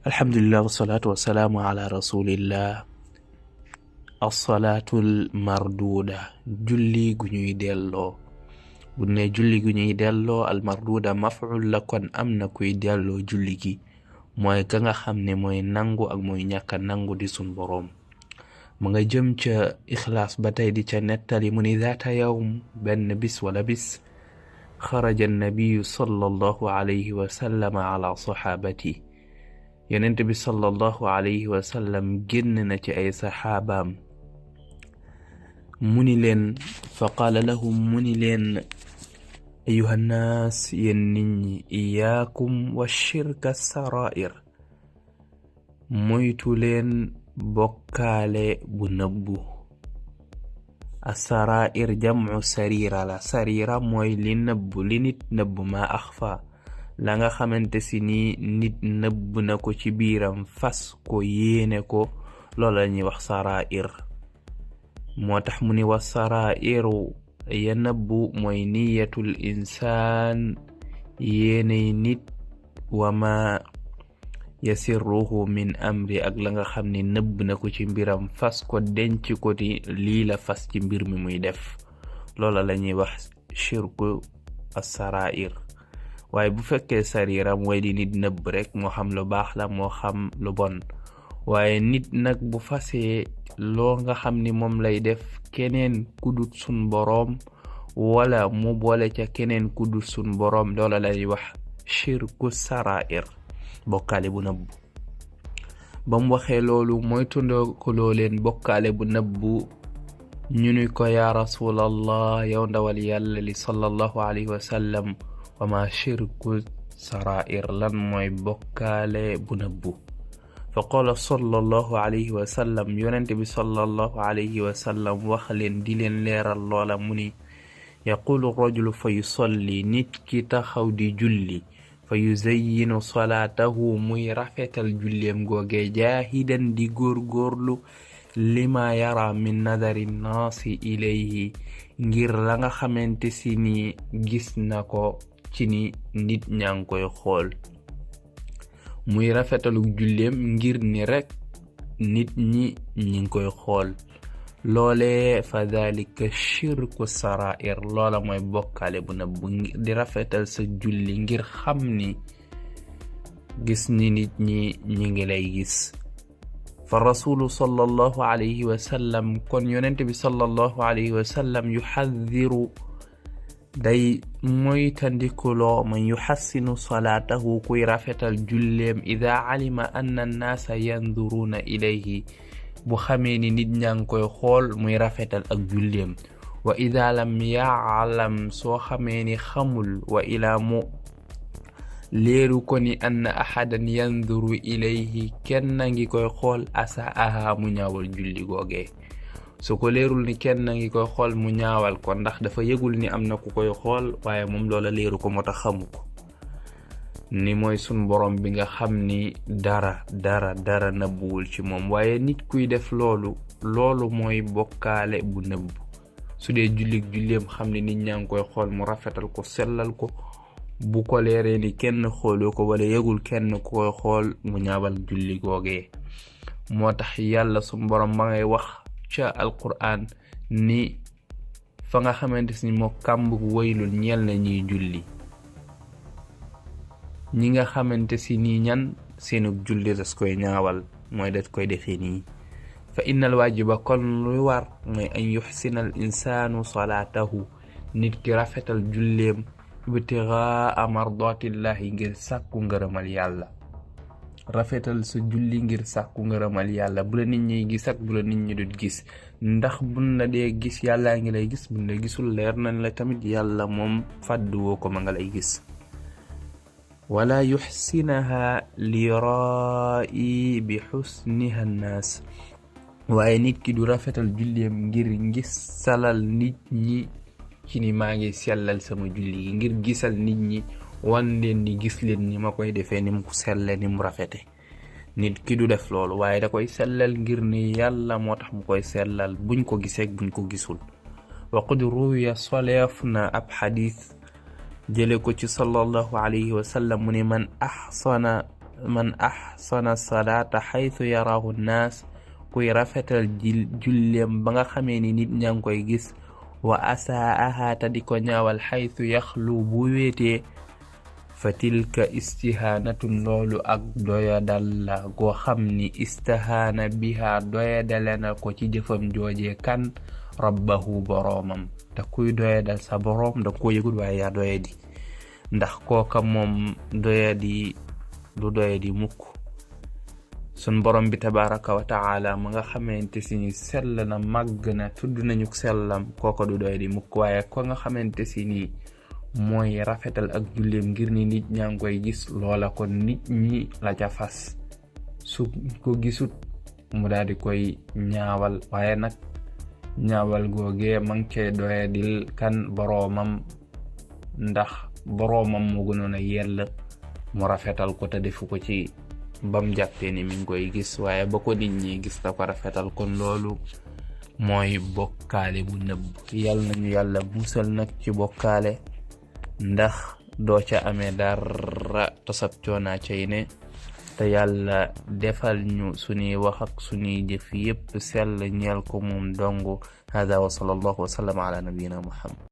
alhamdulillah wassalatu wassalamu ala rasulillah. As-salaatul marduuda, julli gu ñuy delloo. bu ne julli gu ñuy delloo al marduuda maf'ul la, kon am na kuy delloo julli gi mooy ka nga xam ne mooy nangu ak mooy ñàkka nangu di sun boroom. mu nga jëm ca ixlaas ba tey di ca nettali mu ni zaata yawm, benn bis wala bis, xaraja annabiyu sallallahu alayhi wa sallam ala saxaabati, yonent bi sallallahu alayhi wa sallam génn na ci ay saxaabaam. mu ni leen fa qaala lahum, mu ni leen ayuha nnaas, yéen nit ñi, iyaakum wa shirka sarair, moytu leen bokkaale bu nëbbu. asarair jamcu sarira la, sarira mooy li nëbbu, li nit nëbbu, ma axfa, la nga xamante si ni nit nëbb na ko ci biiram, fas ko yéene ko, loolu la ñuy wax sarair. moo tax mu ni wa sarairu ya nëbbu mooy niyatul insaan, yéeney nit, wa ma yasirruhu min amri, ak la nga xam ne nëbb na ko ci mbiram, fas ko denc ko di lii la fas ci mbir mi muy def, loola la ñuy wax shirku as-sarair. waaye bu fekkee sarira mooy di nit nëbb rek, moo xam lu baax la moo xam lu bon. waaye nit nag bu fasee loo nga xam ni moom lay def keneen kudut sun boroom, wala mu boole ca keneen kudut sun boroom, loola lay wax shirku sarair, bokkaale bu nëbbu. ba mu waxee loolu mooy tundoo ko loo leen bokkaale bu nëbbu, ñu ni ko yaa rasulallah, yow ndawal yàlla li sallallahu alayhi wa sallam, wa ma shirku sarair, lan mooy bokkaale bu nëbbu. fa qaala sallallahu alayhi wa sallam, yonente bi sallallahu alayhi wa sallam wax leen di leen leeral loola, mu ni yaqulu rajulu fa yusalli, nit ki taxaw di julli, fa yuzayyinu salaatahu, muy rafetal julleem googee, jaahidan di góorgóorlu, lima yara min nadari naasi ilayhi, ngir la nga xamante si ni gis na ko ci ni nit ñaa ngi koy xool. muy rafetalu julleem ngir ni rek nit ñi ngi koy xool. loole fa dhalika shirku sarair, loola mooy bokkaale bu nëbbu, di rafetal sa julli ngir xam ni gis ni nit ñi ngi lay gis. fa rasulu sallallahu alayhi wa sallam, kon yonent bi sallallahu alayhi wa sallam, yuxaddiru, day moytandikuloo man yuxassinu salaatahu, kuy rafetal julleem, ida alima anna annaasa yanduruuna ilayhi, bu xamee ni nit ñaa ngi koy xool, muy rafetal ak julleem. wa ida lam yaalam, soo xamee ni xamul, wa ila mu leeru ko ni anna ahadan yanduru ilayhi, kenn ngi koy xool, asa aha, mu ñaawal julli googee. su ko leerul ni kenn ngi koy xool, mu ñaawal ko, ndax dafa yëgul ni am na ku koy xool, waaye moom loola leeru ko, moo tax xamu ko. ni mooy sun borom bi nga xam ni dara nëbbuwul ci moom. waaye nit kuy def loolu mooy bokkaale bu nëbb. su dee julleem xam ni nit ñaa ngi koy xool, mu rafetal ko, sellal ko. bu ko leeree ni kenn xoolu ko, wala yëgul kenn ku koy xool, mu ñaawal julli googee. moo tax yàlla sun borom ma ngay wax ca alquran ni fa nga xamante ni moo kàmb waylul ñeel na ñiy julli, ñi nga xamante si nii ñan seenu julli das koy ñaawal, mooy das koy defee nii. fa innal waajiba, kon lu war mooy an yuxsina al insaanu salaatahu, nit ki rafetal julleem, ibtigaa mardatillahi, ngir sàkku ngërëmal yàlla. rafetal sa julli ngir sàkku ngërëmal yàlla, bu la nit ñi gis ak bu la nit ñi dut gis, ndax buñ la dee gis yàllaa ngi lay gis, buñ la gisul leer nañ la tamit yàlla moom fàdduwoo ko, ma nga lay gis. wala yuxsinaha li raa'i bi xusniha nnaas, waaye nit ki du rafetal julleem ngir salal nit ñi ci ni maa ngi sellal sama julli gi, ngir gisal nit ñi, wan leen ni gis leen ni ma koy defee, ni mu selle, ni mu rafete. nit ki du def loolu, waaye da koy sellal ngir ni yàlla moo tax mu koy sellal, buñ ko gisee buñ ko gisul. wa qad ruwiya, soleef na ab xadis jële ko ci sallallahu alayhi wa sallam, mu ne man axsana man ahsana salaata xaytu yaraahu nnaas kuy rafetal julleem ba nga xamee ni nit ñaa ngi koy gis wa asaaha ta di ko ñaawal xaytu yaxlu bu wéetee fa tilka istihaanatun loolu ak doyadal la goo xam ni istahaana biha doyadale na ko ci jëfam joojee kan rabbahu boroomam te kuy doyadal sa boroom da ko yëgul waaye yaa doyadi ndax kooka moom doyadi du doyadi mukk sun borom bi tabaraka wa taala ma nga xamante si ni sell na màgg na tudd nañu sellam kooka du doyadi mukk waaye ko nga xamante si ni mooy rafetal ak julleem ngir ni nit ñaa ngi koy gis loola kon nit ñi la ca fas su ko gisut mu daal di koy ñaawal waaye nag ñaawal googee ma ngi cay doyadil kan boroomam ndax boroomam moo gënoon a yell mu rafetal ko te defu ko ci bam jàppee ni mi ngi koy gis waaye ba ko nit ñi gis da ko rafetal kon loolu mooy bokkaale bu nëbb yal nañu yàlla musal nag ci bokkaale ndax doo ca amee dara tosab coonaa cay ne te yàlla defal ñu suñuy wax ak suñuy jëf yépp sell ñeel ko moom dong hada wa sallallahu wa sallam ala nabiyina muhammad